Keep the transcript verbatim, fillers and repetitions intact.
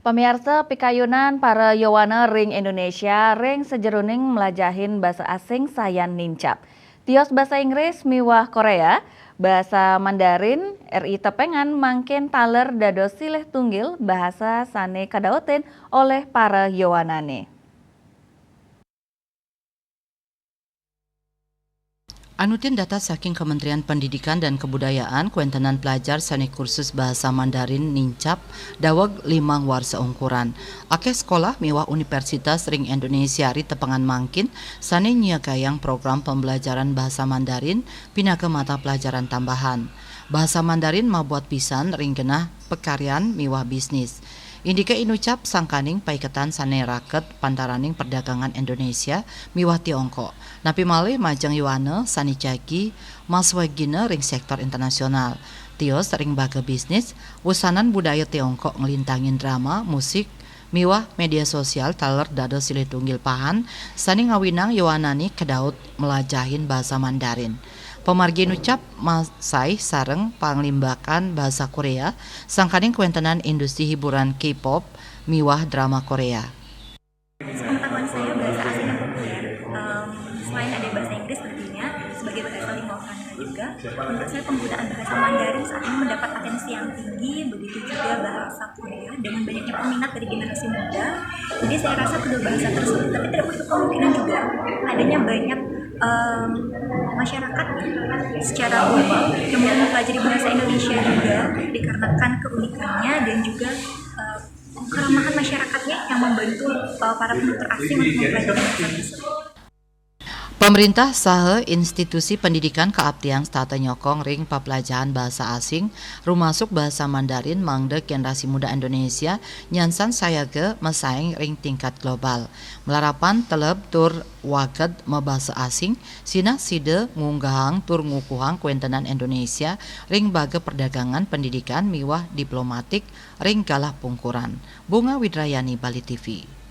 Pamiarsa, pikayunan para yowana ring Indonesia ring sajeroning mlajahin basa asing sayan nincap. Tios basa Inggris miwah Korea, basa Mandarin ri tepengan mangkin taler dados silih tunggil bahasa sane kadautin olih para yowanane. Anutin data saking Kementerian Pendidikan dan Kebudayaan, kuentenan pelajar sane kursus bahasa Mandarin nincap daweg limang warsa ungkuran. Akeh sekolah miwah universitas ring Indonesia ri tepengan mangkin sane nyiagayang program pembelajaran bahasa Mandarin pinaka mata pelajaran tambahan. Bahasa Mandarin mabuat pisan ring genah pakaryan miwah bisnis. Indike inucap sangkaning paiketan sane raket pantaraning perdagangan Indonesia miwah Tiongkok. Napi malih majeng yowana sane jagi maswagina ring sektor internasional. Tios ring baga bisnis, wusanan budaya Tiongkok nglintangin drama, musik, miwah media sosial taler dados silih tunggil pahan sane ngawinang yowanane kadaut mlajahin basa Mandarin. Pamargi inucap masaih sareng panglimbakan basa Korea, sangkaning kawentenan industri hiburan K-pop miwah drama Korea. Sepengetahuan saya, bahasa asing yang populer, em, selain ada bahasa Inggris tentunya, sebagai bahasa lingua franca juga, menurut saya penggunaan bahasa Mandarin saat ini mendapat atensi yang tinggi, begitu juga bahasa Korea, dengan banyaknya peminat dari generasi muda. Jadi saya rasa kedua bahasa tersebut, tapi tidak menutup kemungkinan juga adanya banyak, em, masyarakat secara umum yang mulai mempelajari bahasa Indonesia juga dikarenakan keunikannya dan juga, eh, keramahan masyarakatnya yang membantu, eh, para penutur asing untuk mempelajari bahasa tersebut. Pemerintah saha institusi pendidikan kaaptiang setata nyokong ring paplajahan bahasa asing, rumasuk bahasa Mandarin, mangda generasi muda Indonesia nyansan sayaga masaing ring tingkat global. Malarapan teleb tur waged mabasa asing, sinah sida ngunggahang tur ngukuhang kawentenan Indonesia ring baga perdagangan, pendidikan, miwah diplomatik ring galah pungkuran. Bunga Widrayani, Bali T V.